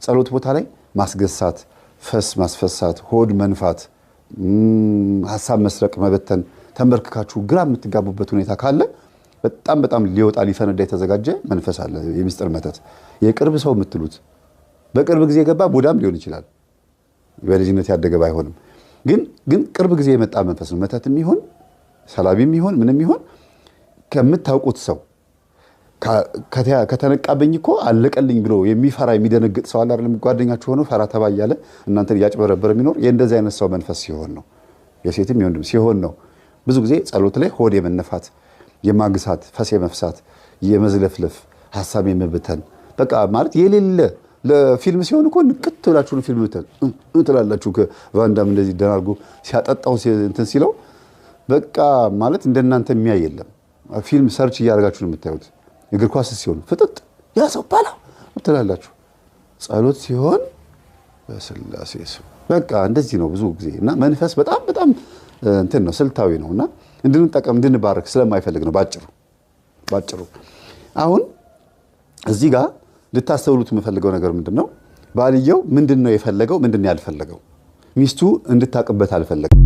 ጸሎት ቦታ ላይ ማስገሳት፣ ፈስ ማስፈሳት፣ ሆድ መንፋት፣ ሀሳብ መስረቅ፣ መበተን፣ ተንበርክካችሁ ግራ የምትጋቡበት ሁኔታ ካለ በጣም በጣም ሊወጣ ሊፈነዳ የተዘጋጀ መንፈስ አለ። የሚስጥር መተት የቅርብ ሰው የምትሉት በቅርብ ጊዜ የገባ ቡዳም ሊሆን ይችላል። በልጅነት ያደገ ባይሆንም ግን ቅርብ ጊዜ የመጣ መንፈስ ነው። መተትም ይሁን ሰላቢም ይሁን ምንም ይሁን ከምታውቁት ሰው ከተነቃብኝ እኮ አለቀልኝ ብሎ የሚፈራ የሚደነግጥ ሰው አለ አይደለም? ጓደኛችሁ ሆኖ ፈራ ተባ እያለ እናንተን እያጭበረበረ የሚኖር የእንደዚህ አይነት ሰው መንፈስ ሲሆን ነው። የሴትም የወንድም ሲሆን ነው። ብዙ ጊዜ ጸሎት ላይ ሆድ የመነፋት፣ የማግሳት፣ ፈስ የመፍሳት፣ የመዝለፍለፍ፣ ሀሳብ የመበተን፣ በቃ ማለት የሌለ ለፊልም ሲሆን እኮ ንቅት ብላችሁ ነው ፊልም ትላላችሁ። ቫንዳም እንደዚህ ደህና አድርጎ ሲያጠጣው እንትን ሲለው በቃ ማለት እንደናንተ የሚያይ የለም። ፊልም search እያደረጋችሁ ነው የምታዩት። እግር ኳስ ሲሆን ፍጥጥ ያ ሰው ባላ ትላላችሁ። ጸሎት ሲሆን በስላሴ ስም በቃ እንደዚህ ነው ብዙ ጊዜ። እና መንፈስ በጣም በጣም እንትን ነው፣ ስልታዊ ነው፣ እና እንድንጠቀም እንድንባረክ ስለማይፈልግ ነው። ባጭሩ ባጭሩ አሁን እዚህ ጋር ልታስተውሉት የምፈልገው ነገር ምንድን ነው? ባልየው ምንድን ነው የፈለገው? ምንድን ነው ያልፈለገው? ሚስቱ እንድታቅበት አልፈለገም።